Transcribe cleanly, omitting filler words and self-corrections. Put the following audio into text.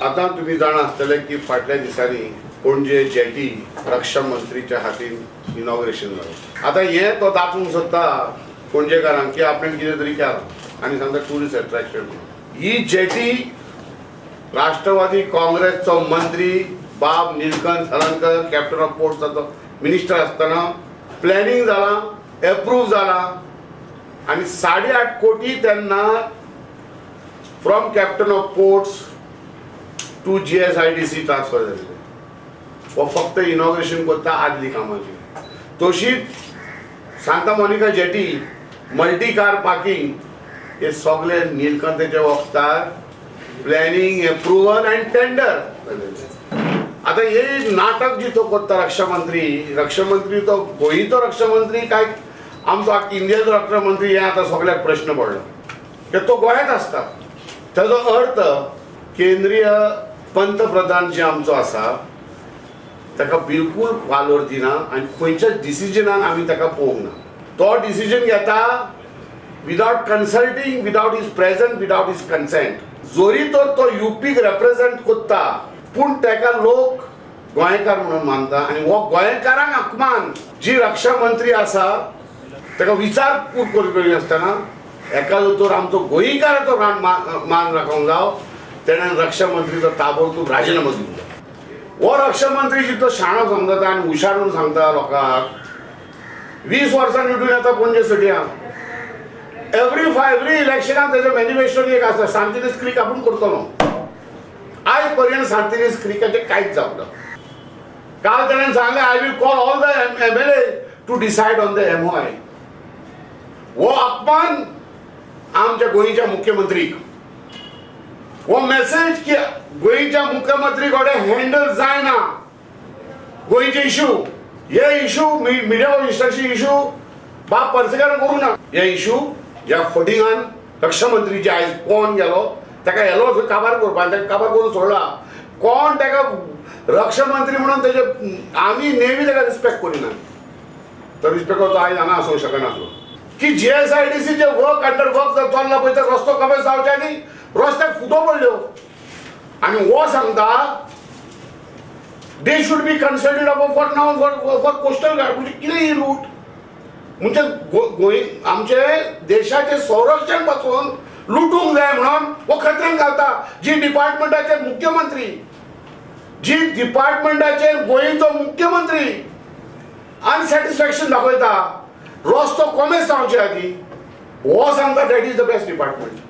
आतां तुमी जाणा आसतले की फाटल्या दिसांनी पणजे जेटी रक्षा मंत्रीच्या हातीन इनॉग्रेशन जालें. आतां हें तो दाखोवंक सोदता पणजेकारांक की आपणें कितें तरी केलां आनी सांगता टुरिस्ट एट्रॅक्शन म्हणून. ही जेटी राष्ट्रवादी काँग्रेसचो मंत्री बाब नीलकंठ हळर्णकर कॅप्टन ऑफ पोर्ट्साचो मिनिस्टर आसतना प्लॅनिंग जालां, एप्रूव जालां आनी 8.5 कोटी तेन्ना from captain of ports to GSIDC transfer जाल्ले. हो फक्त इनॉग्रेशन करता आदली कामाची. तशीच Santa Monica jetty, multi car parking हे सगळे नीलकंठाच्या वखतार प्लॅनिंग, एप्रुवल आनी टेंडर. आतां हे नाटक जी तो करता रक्षा मंत्री, रक्षा मंत्री तो गोंयचो रक्षा मंत्री काय आमचो इंडियाचो रक्षा मंत्री हें आतां सगळ्याक प्रश्न पडलो. की तो गोंयांत आसता, ताजो अर्थ केंद्रीय पंतप्रधान जे आमचो आसा ताका बिलकूल वालोर दिना आनी खंयच्याच डिसिजनान आमी ताका पळोवंक ना. तो डिसिजन घेता without consulting, without his present, without his consent. जोरी तर तो युपीक रेप्रेझेंट करता पूण ताका लोक गोंयकार म्हणून मानता आनी हो गोंयकारांक अपमान. जी रक्षा मंत्री आसा ताका विचारपूस करी आसतना एका तर आमचो गोंयकाराचो मान राखूंक जाव, तेणें रक्षा मंत्रीचो ताबडतोब राजिनामो दिवंक जाय. हो रक्षा मंत्री जितलो शाणो समजता आनी हुशार म्हणून सांगता लोकांक, 20 वर्सां निवडून येता पणजे सिटयांक, एवरी इलेक्शनाक तेजो मॅनिफेस्टो एक आसता सांतिनेज क्रीक आपूण करतलो. आयज पर्यंत सांतिनेज क्रिकाचें कांयच जावंक ना. काल तेणें सांगलें I will call all the MLA to decide on the MOI. हो अपमान आमच्या गोंयच्या मुख्यमंत्रीक, हो मेसेज की गोंयच्या मुख्यमंत्री कडेन हँडल जायना गोंयचे इशू. हे इशू मिडिया इन्स्ट्रक्शन इशू बाब पर्सेकार करूं ना. हे इशू ज्या फटिंगान रक्षा मंत्री जे आयज कोण गेलो ताका येलो थंय काबार करपाक, ताका काबार करून सोडला. कोण ताका रक्षा मंत्री म्हणून तेजे आमी नेवी ताका रिस्पेक्ट करिना. तो रिस्पेक्ट करतो आयज हांगा आसूंक शकनासलो. की GSIDC जे वर्क अंडर वर्क जर चल्ला पळय तर रस्तो कमेस जावचे आनी रस्त्याक फुटो पडल्यो आनी हो सांगता they should be consulted about for now for coastal guard. म्हणजे कितें ही लूट? म्हणजे गोंय आमचे देशाचे संरक्षण पासून लुटूंक जाय म्हणून हो खतरेन घालता. जी डिपार्टमेंटाचे मुख्यमंत्री, जी डिपार्टमेंटाचे गोंयचो मुख्यमंत्री अनसॅटिस्फॅक्शन दाखयता रस्तो कोमेस जावचे आदी, हो सांगता that is the best department.